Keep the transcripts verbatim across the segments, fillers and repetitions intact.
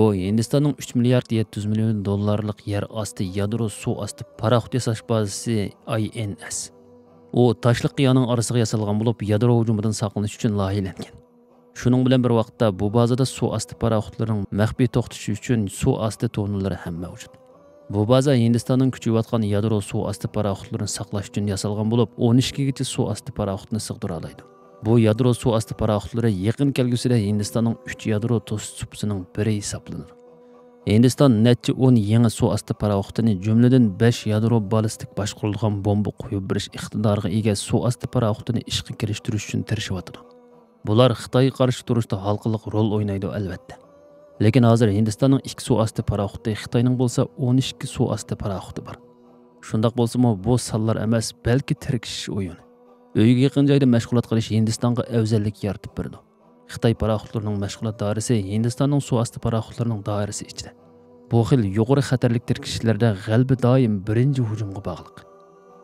بۇ ھىندىستاننىڭ ئۈچ مىليارد يەتتە يۈز مىليون دوللارلىق يەر ئاستى يادرو سۇ ئاستى پاراخوت ياساش بازىسى ئاي ئېن ئېس. ئۇ تاشلىق قىيانىڭ ئارىسىغا ياسالغان بولۇپ، يادرو ھۇجۇمىدىن ساقلىنىش ئۈچۈن لايىھەلەنگەن. شۇنىڭ بىلەن بىر ۋاقىتتا، بۇ بازىدا سۇ ئاستى پاراخوتلىرىنىڭ مەخپىي توختىتىش ئۈچۈن سۇ ئاستى تونېللىرى ھەم مەۋجۇت. بۇ بازا ھىندىستاننىڭ كۈچىيىۋاتقان يادرو سۇ ئاستى پاراخوتلىرىنى ساقلاش ئۈچۈن ياسالغان بولۇپ، ئون ئىككىگىچە سۇ ئاستى پاراخوتنى سىغدۇرالايدۇ. بۇ يادرو سۇ ئاستى پاراخوتلىرى يېقىن كەلگۈسىدە ھىندىستاننىڭ ئۈچ يادرو توسۇش سۇپىسىنىڭ بىرى ھېسابلىنىدۇ. ھىندىستان نەچچە ئون يېڭى سۇ ئاستى پاراخوتىنى، جۈملىدىن بەش يادرو بالىستىك باشقۇرۇلىدىغان بومبا قويۇپ بېرىش ئىقتىدارىغا ئىگە سۇ ئاستى پاراخوتىنى ئىشقا كىرىشتۈرۈش ئۈچۈن تىرىشىۋاتىدۇ. بۇلار خىتايغا قارشى تۇرۇشتا ھالقىلىق رول ئوينايدۇ، ئەلۋەتتە. لېكىن ھازىر ھىندىستاننىڭ ئىككى سۇ ئاستى پاراخوتى، خىتاينىڭ بولسا ئون ئىككى سۇ ئاستى پاراخوتى بار. شۇنداق بولسىمۇ، بۇ سانلار ئەمەس، بەلكى تىركىشىش ئويۇنى. ئۆيگە يېقىن جايدا مەشغۇلات قىلىش ھىندىستانغا ئەۋزەللىك يارىتىپ بېرىدۇ. خىتاي پاراخوتلىرىنىڭ مەشغۇلات دائىرىسى ھىندىستاننىڭ سۇ ئاستى پاراخوتلىرىنىڭ دائىرىسى ئىچىدە. بۇ خىل يۇقىرى خەتەرلىك تىركىشىشلەردە غەلىبە دائىم بىرىنچى ھۇجۇمغا باغلىق.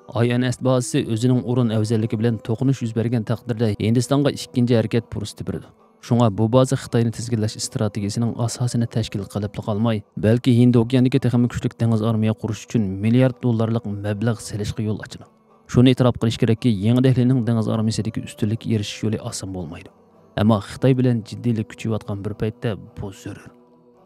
ئاي ئېن ئېس بازىسى ئۆزىنىڭ ئورۇن ئەۋزەللىكى بىلەن توقۇنۇش يۈز بەرگەن تەقدىردە، ھىندىستانغا ئىككىنچى ھەرىكەت پۇرسىتى بېرىدۇ. شۇڭا بۇ بازا خىتاينى تىزگىنلەش ئىستراتېگىيىسىنىڭ ئاساسىنى تەشكىل قىلىپلا قالماي، بەلكى ھىندى ئوكيانىدىكى تېخىمۇ كۈچلۈك دېڭىز ئارمىيە قۇرۇش ئۈچۈن مىليارد دوللارلىق مەبلەغ سېلىشقا يول ئاچىدۇ. شۇنى ئېتىراپ قىلىش كېرەككى، يېڭى دەھلىنىڭ دېڭىز ئارمىيىسىدىكى ئۈستۈنلۈككە ئېرىشىش يولى ئاسان بولمايدۇ. ئەمما خىتاي بىلەن جىددىيلىك كۈچىيىۋاتقان بىر پەيتتە بۇ زۆرۈر.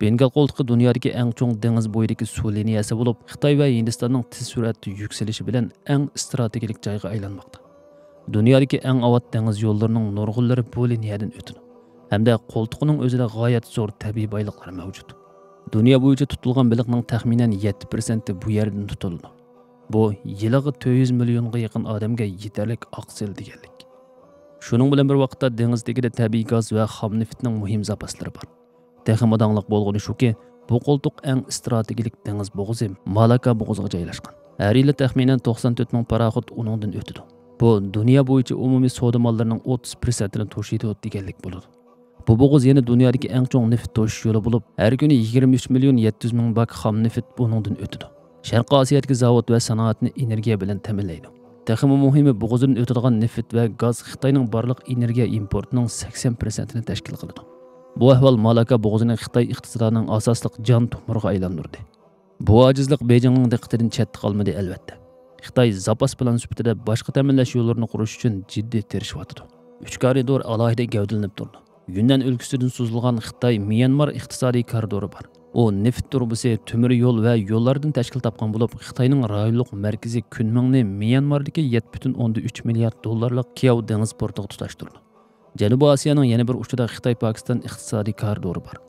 بېنگال قولتۇقى دۇنيادىكى ئەڭ چوڭ دېڭىز بويىدىكى سۇ لىنىيەسى بولۇپ، خىتاي ۋە ھىندىستاننىڭ تېز سۈرئەتتە يۈكسىلىشى بىلەن ئەڭ ئىستراتېگىيەلىك جايغا ئايلانماقتا. دۇنيادىكى ئەڭ ئاۋات دېڭىز يوللىرىنىڭ نۇرغۇنلىرى بۇ لىنىيەدىن ئۆتىدۇ. ھەمدە قولتۇقىنىڭ ئۆزىدە غايەت زور تەبىئىي بايلىقلار مەۋجۇت. دۇنيا بويىچە تۇتۇلغان بېلىقنىڭ تەخمىنەن يەتتە پىرسەنتى بۇ يەردىن تۇتۇلىدۇ. بۇ يىلىغا تۆت يۈز مىليونغا يېقىن ئادەمگە يېتەرلىك ئاقسىل دېگەنلىك. شۇنىڭ بىلەن بىر ۋاقىتتا، دېڭىز تېگىدە تەبىئىي گاز ۋە خام نېفىتنىڭ مۇھىم زاپاسلىرى بار. تېخىمۇ داڭلىق بولغىنى شۇكى، بۇ قولتۇق ئەڭ ئىستراتېگىيەلىك دېڭىز بوغۇزى مالاكا بوغۇزىغا جايلاشقان. ھەر يىلى تەخمىنەن توقسان تۆت مىڭ پاراخوت ئۇنىڭدىن ئۆتىدۇ. بۇ دۇنيا بويىچە ئومۇمىي سودا ماللىرىنىڭ ئوتتۇز پىرسەنتىنى توشۇيدۇ دېگەنلىك بولىدۇ. بۇ بوغۇز يەنە دۇنيادىكى ئەڭ چوڭ نېفىت توشۇش يولى بولۇپ، ھەر كۈنى يىگىرمە ئۈچ مىليون يەتتە يۈز مىڭ باك خام نېفىت بۇنىڭدىن ئۆتىدۇ. شەرقىي ئاسىيادىكى زاۋۇت ۋە سانائەتنى ئېنېرگىيە بىلەن تەمىنلەيدۇ. تېخىمۇ مۇھىمى، بوغۇزدىن ئۆتىدىغان نېفىت ۋە گاز خىتاينىڭ بارلىق ئېنېرگىيە ئىمپورتىنىڭ سەكسەن پىرسەنتىنى تەشكىل قىلىدۇ. بۇ ئەھۋال مالاكا بوغۇزىنى خىتاي ئىقتىسادىنىڭ ئاساسلىق جان تومۇرىغا ئايلاندۇردى. بۇ ئاجىزلىق بېيجىڭنىڭ دىققىتىدىن چەتتە قالمىدى، ئەلۋەتتە. خىتاي زاپاس پىلان سۈپىتىدە باشقا تەمىنلەش يوللىرىنى قۇرۇش ئۈچۈن جىددىي تىرىشىۋاتىدۇ. ئۈچ كارىدور ئالاھىدە گەۋدىلىنىپ تۇرىدۇ. يۈننەن ئۆلكىسىدىن سوزۇلغان خىتاي ميانمار ئىقتىسادىي كارىدورى بار. ئۇ نېفىت تۇرۇبىسى، تۆمۈر يول ۋە يوللاردىن تەشكىل تاپقان بولۇپ، خىتاينىڭ رايونلۇق مەركىزى كۈنمىڭنى ميانماردىكى يەتتە پۈتۈن ئوندىن ئۈچ مىليارد دوللارلىق كياۋ دېڭىز پورتىغا تۇتاشتۇرىدۇ. جەنۇبىي ئاسىيانىڭ يەنە بىر ئۇچىدا خىتاي پاكىستان ئىقتىسادىي كارىدورى بار.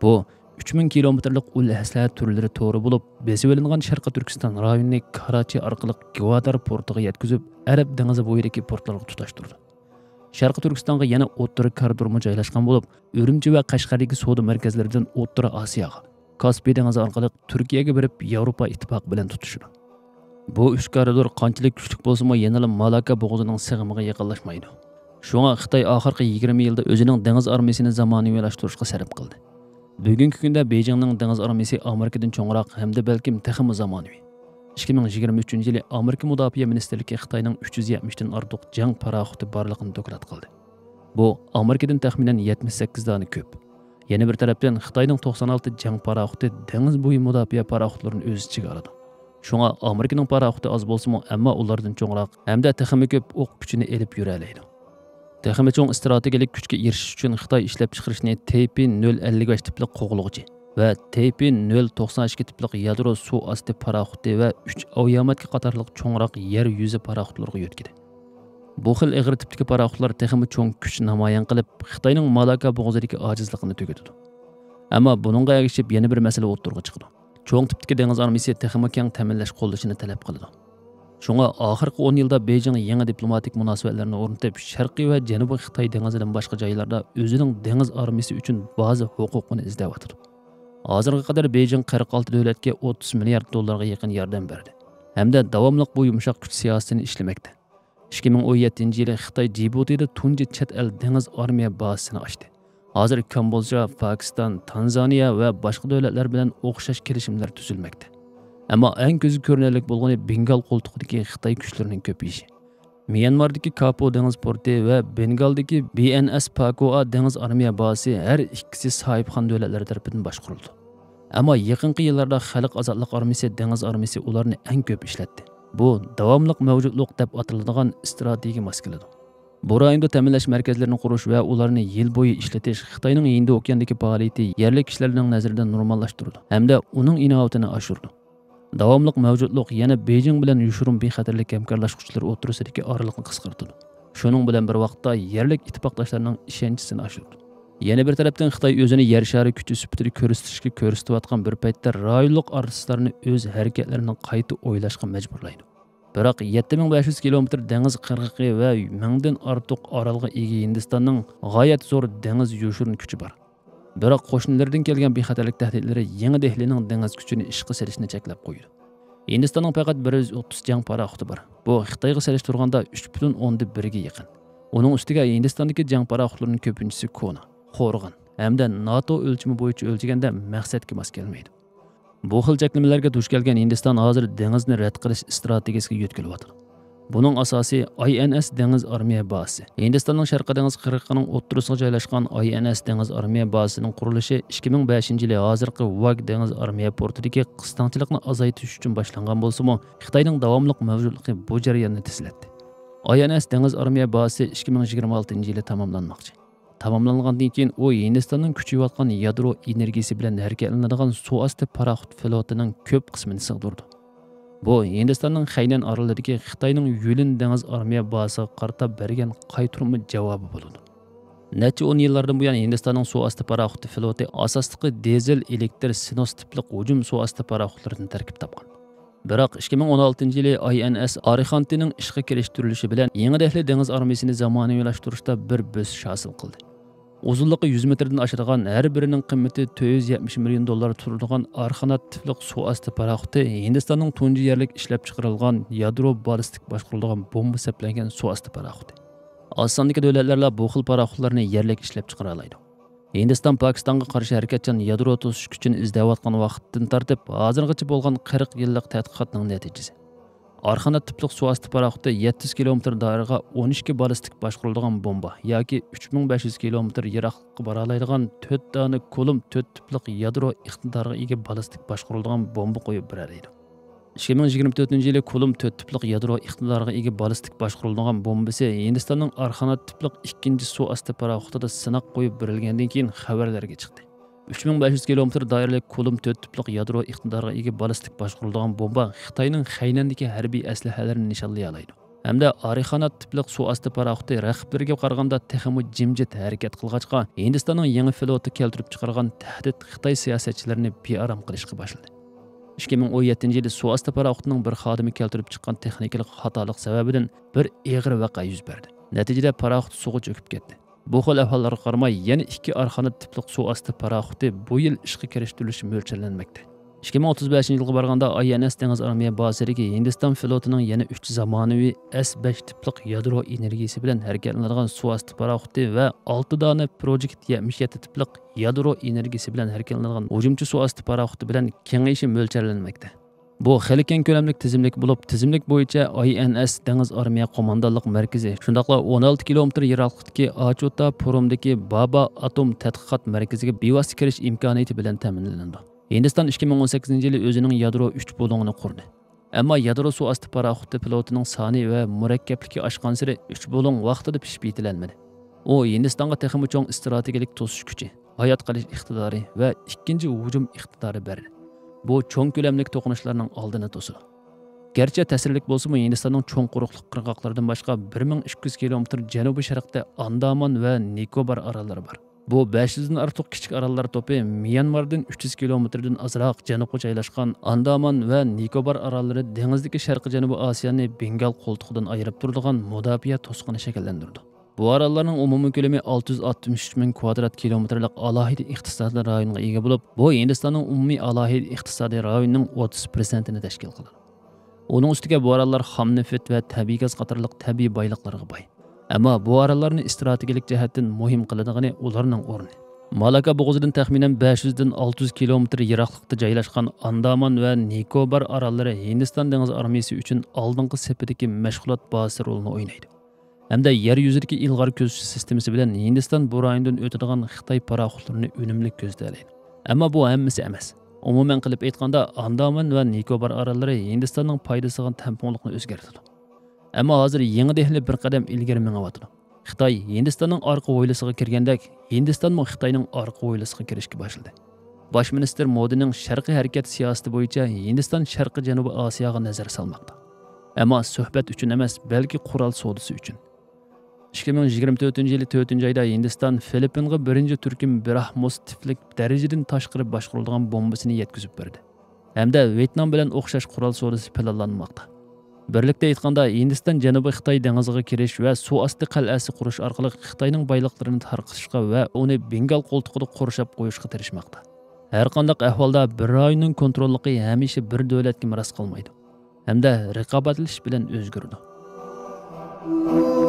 بۇ ئۈچ مىڭ كىلومېتىرلىق ئۇل ئەسلىھە تۈرلىرى تورى بولۇپ، بېسىۋېلىنغان شەرقىي تۈركىستان رايونىنى كاراچى ئارقىلىق گۋادار پورتىغا يەتكۈزۈپ، ئەرەب دېڭىزى بويىدىكى پورتلارغا تۇتاشتۇرىدۇ. شەرقىي تۈركىستانغا يەنە ئوتتۇرا كارىدورمۇ جايلاشقان بولۇپ، ئۈرۈمچى ۋە قەشقەردىكى سودا مەركەزلىرىدىن ئوتتۇرا ئاسىياغا، كاسپىي دېڭىزى ئارقىلىق تۈركىيەگە بېرىپ، ياۋروپا ئىتتىپاقى بىلەن تۇتىشىدۇ. بۇ ئۈچ كارىدور قانچىلىك كۈچلۈك بولسىمۇ، يەنىلا مالاكا بوغۇزىنىڭ سىغىمىغا يېقىنلاشمايدۇ. شۇڭا خىتاي ئاخىرقى يىگىرمە يىلدا ئۆزىنىڭ دېڭىز ئارمىيىسىنى زامانىۋىلاشتۇرۇشقا سەرپ قىلدى. بۈگۈنكى كۈندە بېيجىڭنىڭ دېڭىز ئارمىيىسى ئامېرىكىدىن چوڭراق ھەمدە بەلكىم تېخىمۇ زامانىۋى. ئىككى مىڭ يىگىرمە ئۈچىنچى يىلى ئامېرىكا مۇداپىئە مىنىستىرلىكى خىتاينىڭ ئۈچ يۈز يەتمىشتىن ئارتۇق جەڭ پاراخوتى بارلىقىنى دوكلات قىلدى. بۇ ئامېرىكىدىن تەخمىنەن يەتمىش سەككىز دانە كۆپ. يەنە بىر تەرەپتىن، خىتاينىڭ توقسان ئالتە جەڭ پاراخوتى دېڭىز بويى مۇداپىئە پاراخوتلىرىنى ئۆز ئىچىگە ئالىدۇ. شۇڭا ئامېرىكىنىڭ پاراخوتى ئاز بولسىمۇ، ئەمما ئۇلاردىن چوڭراق ھەمدە تېخىمۇ كۆپ ئوق كۈچىنى ئېلىپ يۈرەلەيدۇ. تېخىمۇ چوڭ ئىستراتېگىيەلىك كۈچكە ئېرىشىش ئۈچۈن خىتاي ئىشلەپچىقىرىشنى تېيپى نۆل ئەللىك بەش تىپلىق قوغلىغۇچى ۋە تېيپى نۆل توقسان ئىككى تىپلىق يادرو سۇ ئاستى پاراخوتى ۋە ئۈچ ئاۋىياماتكا قاتارلىق چوڭراق يەر يۈزى پاراخوتلىرىغا يۆتكىدى. بۇ خىل ئېغىر تىپتىكى پاراخوتلار تېخىمۇ چوڭ كۈچ نامايان قىلىپ، خىتاينىڭ مالاكا بوغۇزىدىكى ئاجىزلىقىنى تۈگىتىدۇ. ئەمما بۇنىڭغا ئەگىشىپ يەنە بىر مەسىلە ئوتتۇرىغا چىقىدۇ. چوڭ تىپتىكى دېڭىز ئارمىيىسى تېخىمۇ كەڭ تەمىنلەش قوللىشىنى تەلەپ قىلىدۇ. شۇڭا ئاخىرقى ئون يىلدا بېيجىڭ يېڭى دىپلوماتىك مۇناسىۋەتلەرنى ئورنىتىپ، شەرقىي ۋە جەنۇبىي خىتاي دېڭىزىدىن باشقا جايلاردا ئۆزىنىڭ دېڭىز ئارمىيىسى ئۈچۈن بازا ھوقۇقىنى ئىزدەۋاتىدۇ. ھازىرغا قەدەر بېيجىڭ قىرىق ئالتە دۆلەتكە ئوتتۇز مىليارد دوللارغا يېقىن ياردەم بەردى ھەمدە داۋاملىق بۇ يۇمشاق كۈچ سىياسىتىنى ئىشلىمەكتە. ئىككى مىڭ ئون يەتتىنچى يىلى خىتاي جىبۇتىدا تۇنجى چەت ئەل دېڭىز ئارمىيە بازىسىنى ئاچتى. ھازىر كامبودژا، پاكىستان، تانزانىيە ۋە باشقا دۆلەتلەر بىلەن ئوخشاش كېلىشىملەر تۈزۈلمەكتە. ئەمما ئەڭ كۆزگە كۆرۈنەرلىك بولغىنى بېنگال قولتۇقىدىكى خىتاي كۈچلىرىنىڭ كۆپىيىشى. ميانماردىكى كاپو دېڭىز پورتى ۋە بېنگالدىكى بى ئېن ئېس پاكوئا دېڭىز ئارمىيە بازىسى ھەر ئىككىسى ساھىبخان دۆلەتلەر تەرىپىدىن باشقۇرۇلىدۇ. ئەمما يېقىنقى يىللاردا خەلق ئازادلىق ئارمىيىسى دېڭىز ئارمىيىسى ئۇلارنى ئەڭ كۆپ ئىشلەتتى. بۇ داۋاملىق مەۋجۇتلۇق دەپ ئاتىلىدىغان ئىستراتېگىيە ماس كېلىدۇ. بۇ رايوندا تەمىنلەش مەركەزلىرىنى قۇرۇش ۋە ئۇلارنى يىل بويى ئىشلىتىش خىتاينىڭ ھىندى ئوكياندىكى پائالىيىتى يەرلىك كىشىلەرنىڭ نەزىرىدە نورماللاشتۇرىدۇ ھەمدە ئۇنىڭ ئىناۋىتىنى ئاشۇرىدۇ. داۋاملىق مەۋجۇتلۇق يەنە بېيجىڭ بىلەن يوشۇرۇن بىخەتەرلىك ھەمكارلاشقۇچىلىرى ئوتتۇرىسىدىكى ئارىلىقنى قىسقارتىدۇ. شۇنىڭ بىلەن بىر ۋاقىتتا يەرلىك ئىتتىپاقداشلارنىڭ ئىشەنچىسىنى ئاشۇرىدۇ. يەنە بىر تەرەپتىن خىتاي ئۆزىنى يەر شارى كۈچى سۈپىتىدە كۆرسىتىشكە كۆرسىتىۋاتقان بىر پەيتتە رايونلۇق ئارتىسلارنى ئۆز ھەرىكەتلىرىنى قايتا ئويلاشقا مەجبۇرلايدۇ. بىراق يەتتە مىڭ بەش يۈز كىلومېتىر دېڭىز قىرغىقى ۋە مىڭدىن ئارتۇق ئارالغا ئىگە ھىندىستاننىڭ غايەت زور دېڭىز يوشۇرۇن كۈچى بار. بىراق قوشنىلىرىدىن كەلگەن بىخەتەرلىك تەھدىتلىرى يېڭى دېھلىنىڭ دېڭىز كۈچىنى ئىشقا سېلىشنى چەكلەپ قويىدۇ. ھىندىستاننىڭ پەقەت بىر يۈز ئوتتۇز جەڭ پاراخوتى بار. بۇ خىتايغا سېلىشتۇرغاندا ئۈچ پۈتۈن ئوندىن بىرگە يېقىن. ئۇنىڭ ئۈستىگە ھىندىستاندىكى جەڭ پاراخوتلىرىنىڭ كۆپىنچىسى كونا، قورغان ھەمدە ناتو ئۆلچىمى بويىچە ئۆلچىگەندە مەقسەتكە ماس كەلمەيدۇ. بۇ خىل چەكلىمىلەرگە دۇچ كەلگەن ھىندىستان ھازىر دېڭىزنى رەت قىلىش ئىستراتېگىيىسىگە يۆتكىلىۋاتىدۇ. بۇنىڭ ئاساسى ئاي ئېن ئېس دېڭىز ئارمىيە بازىسى. ھىندىستاننىڭ شەرقىي دېڭىز قىرغىقىنىڭ ئوتتۇرىسىغا جايلاشقان ئاي ئېن ئېس دېڭىز ئارمىيە بازىسىنىڭ قۇرۇلۇشى ئىككى مىڭ بەشىنچى يىلى ھازىرقى ۋاگ دېڭىز ئارمىيە پورتىدىكى قىستاڭچىلىقنى ئازايتىش ئۈچۈن باشلانغان بولسىمۇ، خىتاينىڭ داۋاملىق مەۋجۇتلۇقى بۇ جەرياننى تېزلەتتى. ئاي ئېن ئېس دېڭىز ئارمىيە بازىسى ئىككى مىڭ يىگىرمە ئالتىنچى يىلى تاماملانماقچى. تاماملانغاندىن كېيىن ئۇ ھىندىستاننىڭ كۈچىيىۋاتقان يادرو ئېنېرگىيىسى بىلەن ھەرىكەتلىنىدىغان سۇ ئاستى پاراخوت فلوتىنىڭ كۆپ قىسمىنى سىغدۇرىدۇ. بۇ ھىندىستاننىڭ خەينەن ئارىلىدىكى خىتاينىڭ يۈلۈن دېڭىز ئارمىيە بازىسىغا قارىتا بەرگەن قايتۇرما جاۋابى بولىدۇ. نەچچە ئون يىللاردىن بۇيان ھىندىستاننىڭ سۇ ئاستى پاراخوتى فلوتى ئاساسلىقى دىزېل، ئېلېكتر، سىنوس تىپلىق ھۇجۇم سۇ ئاستى پاراخوتلىرىدىن تەركىب تاپقان. بىراق ئىككى مىڭ ئون ئالتىنچى يىلى ئاي ئېن ئېس ئارىخانتىنىڭ ئىشقا كىرىشتۈرۈلۈشى بىلەن يېڭى دەھلى دېڭىز ئارمىيىسىنى زامانىۋىلاشتۇرۇشتا بىر بۆسۈش ھاسىل قىلدى. ئۇزۇنلۇقى يۈز مېتىردىن ئاشىدىغان، ھەر بىرىنىڭ قىممىتى تۆت يۈز يەتمىش مىليون دوللار تۇرىدىغان ئارخانات تىپلىق سۇ ئاستى پاراخوتى ھىندىستاننىڭ تۇنجى يەرلىك ئىشلەپچىقىرىلغان يادرو بالىستىك باشقۇرۇلىدىغان بومبا سەپلەنگەن سۇ ئاستى پاراخوتى. ئاز ساندىكى دۆلەتلەرلا بۇ خىل پاراخوتلارنى يەرلىك ئىشلەپچىقىرالايدۇ. ھىندىستان پاكىستانغا قارشى ھەرىكەتچان يادرو توسۇش كۈچىنى ئىزدەۋاتقان ۋاقىتتىن تارتىپ، ھازىرغىچە بولغان قىرىق يىللىق تەتقىقاتنىڭ نەتىجىسى. ئارخانات تىپلىق سۇ ئاستى پاراخوتى يەتتە يۈز كىلومېتىر دائىرىغا ئون ئىككى بالىستىك باشقۇرۇلىدىغان بومبا ياكى ئۈچ مىڭ بەش يۈز كىلومېتىر يىراقلىققا بارالايدىغان تۆت دانە كولوم تۆت تىپلىق يادرو ئىقتىدارىغا ئىگە بالىستىك باشقۇرۇلىدىغان بومبا قويۇپ بېرەلەيدۇ. ئىككى مىڭ يىگىرمە تۆتىنچى يىلى كولوم تۆت تىپلىق يادرو ئىقتىدارىغا ئىگە بالىستىك باشقۇرۇلىدىغان بومبىسى ھىندىستاننىڭ ئارخانات تىپلىق ئىككىنچى سۇ ئاستى پاراخوتىدا سىناق قويۇپ بېرىلگەندىن كېيىن خەۋەرلەرگە چىقتى. ئۈچ مىڭ بەش يۈز كىلومېتىر دائىرىلىك كولوم تۆت تىپلىق يادرو ئىقتىدارىغا ئىگە بالىستىك باشقۇرۇلىدىغان بومبا خىتاينىڭ خەينەندىكى ھەربىي ئەسلىھەلىرىنى نىشانلىيالايدۇ ھەمدە ئارىخانات تىپلىق سۇ ئاستى پاراخوتى رەقىبلىرىگە قارىغاندا تېخىمۇ جىمجىت ھەرىكەت قىلغاچقا، ھىندىستاننىڭ يېڭى فلوتى كەلتۈرۈپ چىقارغان تەھدىت خىتاي سىياسەتچىلىرىنى بىئارام قىلىشقا باشلىدى. ئىككى مىڭ ئون يەتتىنچى يىلى سۇ ئاستى پاراخوتىنىڭ بىر خادىمى كەلتۈرۈپ چىققان تېخنىكىلىق خاتالىق سەۋەبىدىن بىر ئېغىر ۋەقە يۈز بەردى. نەتىجىدە پاراخوت سۇغا چۆكۈپ كەتتى. بۇ خىل ئەھۋاللارغا قارىماي، يەنە ئىككى ئارخانات تىپلىق سۇ ئاستى پاراخوتى بۇ يىل ئىشقا كىرىشتۈرۈلۈشى مۆلچەرلەنمەكتە. ئىككى مىڭ ئوتتۇز بەشىنچى يىلغا بارغاندا ئاي ئېن ئېس دېڭىز ئارمىيە بازىسىدىكى ھىندىستان فلوتىنىڭ يەنە ئۈچ زامانىۋى ئېس بەش تىپلىق يادرو ئېنېرگىيىسى بىلەن ھەرىكەتلىنىدىغان سۇ ئاستى پاراخوتى ۋە ئالتە دانە پروجېكت يەتمىش يەتتە تىپلىق يادرو ئېنېرگىيىسى بىلەن ھەرىكەتلىنىدىغان ھۇجۇمچى سۇ ئاستى پاراخوتى بىلەن كېڭىيىشى مۆلچەرلەنمەكتە. بۇ خېلى كەڭ كۆلەملىك تىزىملىك بولۇپ، تىزىملىك بويىچە ئاي ئېن ئېس دېڭىز ئارمىيە قوماندانلىق مەركىزى، شۇنداقلا ئون ئالتە كىلومېتىر يىراقلىقتىكى ئاچۇتا پۇرۇمدىكى بابا ئاتوم تەتقىقات مەركىزىگە بىۋاسىتە كىرىش ئىمكانىيىتى بىلەن تەمىنلىنىدۇ. ھىندىستان ئىككى مىڭ ئون سەككىزىنچى يىلى ئۆزىنىڭ يادرو ئۈچ بۇلۇڭىنى قۇردى. ئەمما يادرو سۇ ئاستى پاراخوتى فلوتىنىڭ سانى ۋە مۇرەككەپلىكى ئاشقانسېرى ئۈچ بۇلۇڭ ۋاقتىدا پىشىپ يېتىلەلمىدى. ئۇ ھىندىستانغا تېخىمۇ چوڭ ئىستراتېگىيەلىك توسۇش كۈچى، ھايات قېلىش ئىقتىدارى ۋە ئىككىنچى ھۇجۇم ئىقتىدارى بەردى. بۇ چوڭ كۆلەملىك توقۇنۇشلارنىڭ ئالدىنى توسىدۇ. گەرچە تەسىرلىك بولسىمۇ، ھىندىستاننىڭ چوڭ قۇرۇقلۇق قىرغاقلىرىدىن باشقا بىر مىڭ ئىككى يۈز كىلومېتىر جەنۇبىي شەرقتە ئاندامان ۋە نىكوبار ئاراللىرى بار. بۇ بەش يۈزدىن ئارتۇق كىچىك ئاراللار توپى ميانماردىن ئۈچ يۈز كىلومېتىردىن ئازراق جەنۇبقا جايلاشقان ئاندامان ۋە نىكوبار ئاراللىرى دېڭىزدىكى شەرقىي جەنۇبىي ئاسىيانى بېنگال قولتۇقىدىن ئايرىپ تۇرىدىغان مۇداپىئە توسقىنى شەكىللەندۈرىدۇ. بۇ ئاراللارنىڭ ئومۇمىي كۆلىمى ئالتە يۈز ئاتمىش ئۈچ مىڭ كۋادرات كىلومېتىرلىق ئالاھىدە ئىقتىسادىي رايونغا ئىگە بولۇپ، بۇ ھىندىستاننىڭ ئومۇمىي ئالاھىدە ئىقتىسادىي رايونىنىڭ ئوتتۇز پىرسەنتىنى تەشكىل قىلىدۇ. ئۇنىڭ ئۈستىگە بۇ ئاراللار خام نېفىت ۋە تەبىئىي گاز قاتارلىق تەبىئىي بايلىقلارغا باي. ئەمما بۇ ئاراللارنى ئىستراتېگىيەلىك جەھەتتىن مۇھىم قىلىدىغىنى ئۇلارنىڭ ئورنى. مالاكا بوغۇزىدىن تەخمىنەن بەش يۈزدىن ئالتە يۈز كىلومېتىر يىراقلىقتا جايلاشقان ئاندامان ۋە نىكوبار ئاراللىرى ھىندىستان دېڭىز ئارمىيىسى ئۈچۈن ئالدىنقى سېپىدىكى مەشغۇلات بازىسى رولىنى ئوينايدۇ ھەمدە يەر يۈزىدىكى ئىلغار كۆزىتىش سىستېمىسى بىلەن ھىندىستان بۇرايىنىدىن ئۆتىدىغان خىتاي پاراخوتلىرىنى ئۈنۈملۈك كۆزىتەلەيدۇ. ئەمما بۇ ھەممىسى ئەمەس. ئومۇمەن قىلىپ ئېيتقاندا، ئاندامان ۋە نىكوبار ئاراللىرى ھىندىستاننىڭ پايدىسىغا تەڭپۇڭلۇقنى ئۆزگەرتىدۇ. ئەمما ھازىر يېڭى دېھلى بىر قەدەم ئىلگىرى مېڭىۋاتىدۇ. خىتاي ھىندىستاننىڭ ئارقا ھويلىسىغا كىرگەندەك، ھىندىستانمۇ خىتاينىڭ ئارقا ھويلىسىغا كىرىشكە باشلىدى. باش مىنىستىر مودىنىڭ شەرقىي ھەرىكەت سىياسىتى بويىچە ھىندىستان شەرقىي جەنۇبىي ئاسىياغا نەزەر سالماقتا. ئەمما سۆھبەت ئۈچۈن ئەمەس، بەلكى قورال سودىسى ئۈچۈن. ئىككى مىڭ يىگىرمە تۆتىنچى يىلى تۆتىنچى ئايدا ھىندىستان فىلىپپىنغا بىرىنچى تۈركۈم براھموس تىپلىك دەرىجىدىن تاشقىرى باشقۇرۇلىدىغان بومبىسىنى يەتكۈزۈپ بەردى. ھەمدە ۋيېتنام بىلەن ئوخشاش قورال سودىسى پىلانلانماقتا. بىرلىكتە ئېيتقاندا، ھىندىستان جەنۇبىي خىتاي دېڭىزىغا كىرىش ۋە سۇ ئاستى قەلئەسى قۇرۇش ئارقىلىق خىتاينىڭ بايلىقلىرىنى تارقىتىشقا ۋە ئۇنى بېنگال قولتۇقىدا قورشاپ قويۇشقا تىرىشماقتا. ھەرقانداق ئەھۋالدا بىر رايوننىڭ كونتروللۇقى ھەمىشە بىر دۆلەتكە مىراس قالمايدۇ ھەمدە رىقابەتلىشىش بىلەن ئۆزگىرىدۇ.